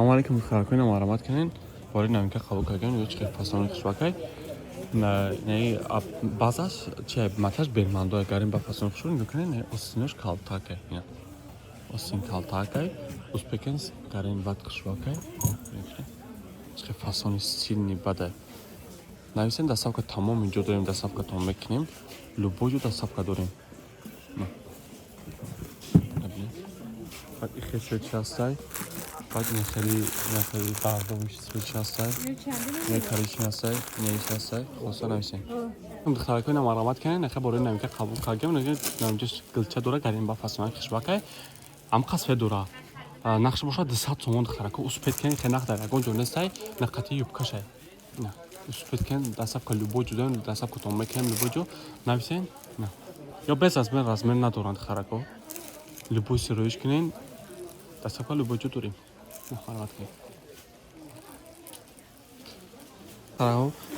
Салому алейкум, духтаракони, марҳамат кунед. Бори новинка қабул кардем, ё чӣ фасони хушбакай. Не, базаш чи маташ бермандо гарин ба фасони хушбак нигоҳ кунед, не, остинош калтакай. Остин калтакай, успекенс гарин бад хушбакай. Чӣ фасони стильный бадай. Нависем, доставка тамом инҷо дорем, доставка тамом мекунем. Любой ҷо доставка дорем. Баъд ихе свечи ҳастай. Баъд ин хеле бардовиш свечи ҳастай. Не, коричневый ҳастай, неиш ҳастай. Хулоса, нависем. Духтаракои, марҳамат кунед, нахе бораи новинка қабул кардем. Намҷо гилча дора, гарин ба фасонаи хушбакай. Ам қасфе дора. Нақш бошад 200 сомон, духтарако, успеть кунед, хе нақд дар ягон ҷо нестай, нақати юбкашай. На, успеть кунед, доставка любой ҷо дорем, доставка том мекунем любой ҷо. Нависен? На. Ё без размер, размер надоранд, духтарако. Любой сироиш кунед, доставка любой ҷо дорем. Марҳамат кунед.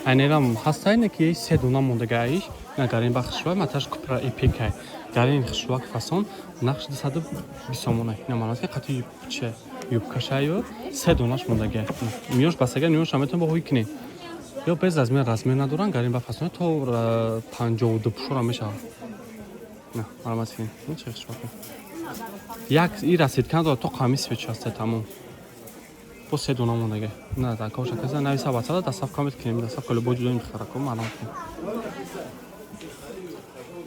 Айнерам ҳастай, не ки се дона мондага аиш. На, гарин ба хушвак, маташ купра эпикай. Гарин хушвак фасон нақш 220 сомона. Ина маънос ки қати че юбкашаю се донаш мондага. Миёш басага, миёш метавон бо ҳуй кунед. Ё без размер, размер надоранд, гарин ба фасон то 52 пушора мешавад. На, марҳамат кунед. Ин чӣ хушвак. Як и расидка надорад, то қами свеч ҳастай, тамом. Бо се дона мондага. На, дар коша каса нависа, ватсапа доставка мекунем, доставка любой ҷо дорем, духтарако, маълум кунем.